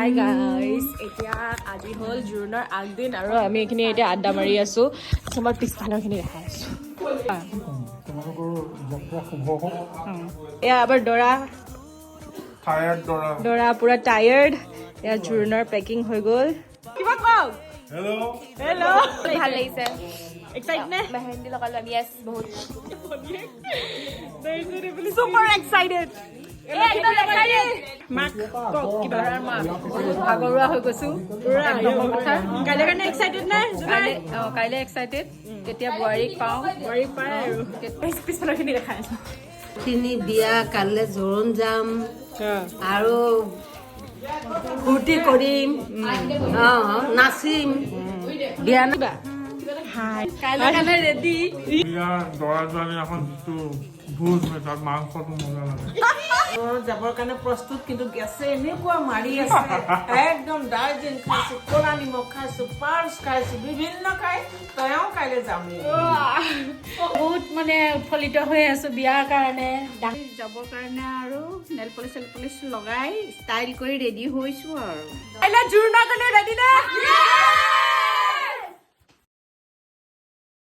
Hi guys, এতিয়া আজি হ'ল জোৰোণৰ আগদিন আৰু আমি এইখিনি এতিয়া আড্ডা মাৰি আছোঁ। মই পিছফালৰখিনি দেখাই আছোঁ। তোমালোকৰ যাত্ৰা শুভ হওক। এয়া আমাৰ দৰা। টায়াৰ্ড দৰা। দৰা পুৰা টায়াৰ্ড। এয়া জোৰোণৰ পেকিং হৈ গ'ল। কিবা কওক। হেল্ল'। হেল্ল'। ভাল লাগিছে। এক্সাইট নে? মেহেন্দি লগালো আমি, য়েছ, বহুত। Super excited. মাক কওক কিবা। ভাগৰুৱা হৈ গৈছো। পুৰা কাইলৈ কাৰণে এক্সাইটেড নে? কাইলৈ, অঁ, কাইলৈ এক্সাইটেড, কেতিয়া বোৱাৰীক পাওঁ। বোৱাৰী পায় আৰু পিছফালৰখিনি দেখাই আছোঁ। তিনি বিয়া, কাইলৈ জোৰোণ যাম আৰু ফূৰ্তি কৰিম, অঁ, নাচিম বিয়া। কিবা হাই। কাইলৈ কাৰণে ৰেডি। বিয়াৰ দৰা যোৱা দিনাখন যিটো ভোজ হয়, তাত মাংসটো মজা লাগে। যাবৰ কাৰণে প্ৰস্তুত, কিন্তু গেছে এনেকুৱা মাৰি আছে। একদম দাৰ্জিলিং খাইছো, ক'লা নিমখ খাইছো, পাৰ্চ খাইছো, বিভিন্ন খাই তেওঁ কাইলৈ যামেই। বহুত মানে উৎফুল্লিত হৈ আছো বিয়াৰ কাৰণে, যাবৰ কাৰণে আৰু নেল পলিচ চেল পলিচ লগাই ষ্টাইল কৰি ৰেডি হৈছো আৰু। কাইলৈ জোৰোণৰ কাৰণে ৰেডি নে?